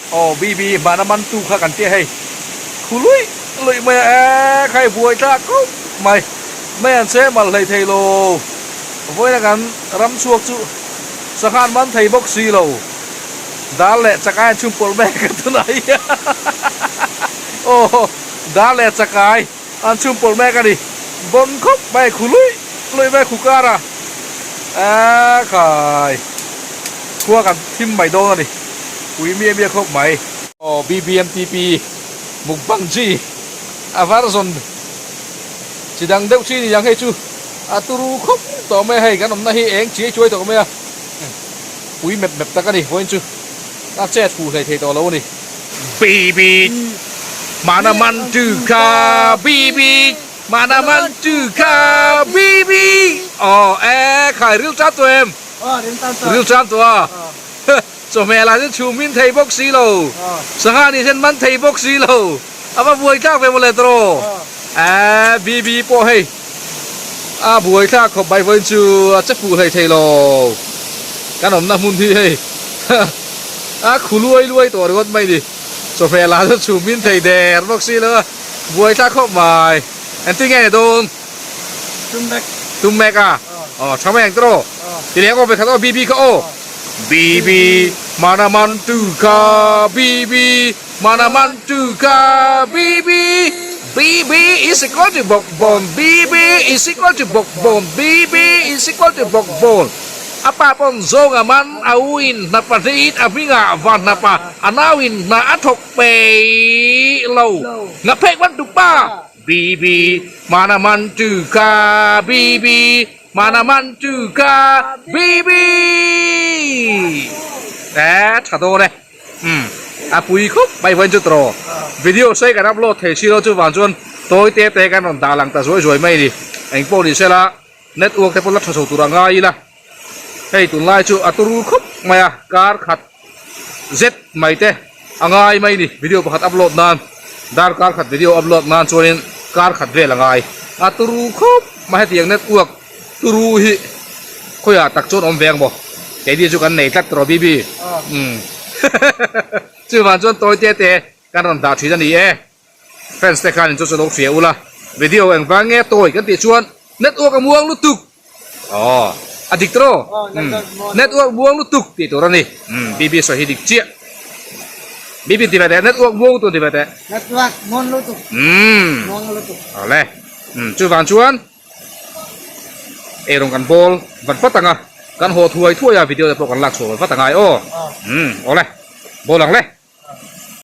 Aw BB hmana man tu kha kan tia hei khu luih luih mai a e khai buai tlak khawp mai mai an che mal hlei thei lo vawiina kan ram chhuak chu sangha an man thei bawk si lo dar leh chakai an chhung pawlh mek a tunah hian aw dar leh chakai an chhung pawlh mek a ni bawn khawp mai khu luih luih mai khu kar a e khai khua kan thim mai dawn a ni pui miah miah khawp mai. Aw BBMTP mukbang chi a var zawn chi dang deuh chi ni ang hei chu a turu khawp tawh mai a hei kan awmna hi eng chiai chuai tawh mai a pui mep mep tak a ni vawiin chu a chet fuh hlei thei tawh lo a ni. BB Mana man tu kha BB Mana man tu kha BB Aw e khai ril tan tawh em? Ril tan tawh a. Chawhmeh lah chu chhum in thei bawk si lo, sangha nih hian man thei bawk si lo, a va buai thlak ve mawle tawh aw. BB pawh hei a buai thlak khawp mai vawiin chu a che fuh hlei thei lo, kan awmna hmun hi hei a khu luai luai tawh ringawt mai ni, chawhmeh lah chu chhum in thei der bawk si lo a, buai thlak khawp mai. Engtin nge ni dawn? Tum mek. Tum mek a? Aw tha mai ang tawh aw. Ti leh ang aw vekhat aw BB kha aw. BB mana man tu kha BB mana man tu kha BB BB is equal to bawk bawn BB is equal to bawk bawn BB is equal to bawk bawn A pa pawn zawng a man a u in hna pahnih a hmingah va hnapa a nau in hna a thawk peih lo Ngaphek man tuk pa BB mana man tu kha BB mana man tu kha BB e tha dawn e umm a pui khawp mai vawiin chu tawh video sawi kan upload thei si lo chuvang chuan tawi te te kan rawn dah lang ta zuai zuai mai a ni engpawh ni sela network te pawh la tha chho tur a ngai ila hei tunlai chu a turu khawp mai a kar khat zet mai te a ngai mai ni video pakhat upload nan dar kar khat video upload nan chuanin kar khat vel a ngai a turu khawp mai hetiang network turu hi khawiah tak chuan awm ve ang maw keini chu kan nei tlat tawh BB umm chuvang chuan tawi te te kan rawn dah thin a ni e. Fans te khan in chu chu lo hria ula video eng vang nge tawi kan tih chuan network a muang lutuk aw a dik tawh network muang lutuk tih tur a ni BB sawi hi dik chiah BB ti ve teh network muang lutuk ti ve teh network muang lutuk muang lutuk awle chuvang chuan eirawng kan bawl vat vat anga kan haw thuai thuai a video te pawh kan lak chhuah vat vat angai aw awle bawl ang le.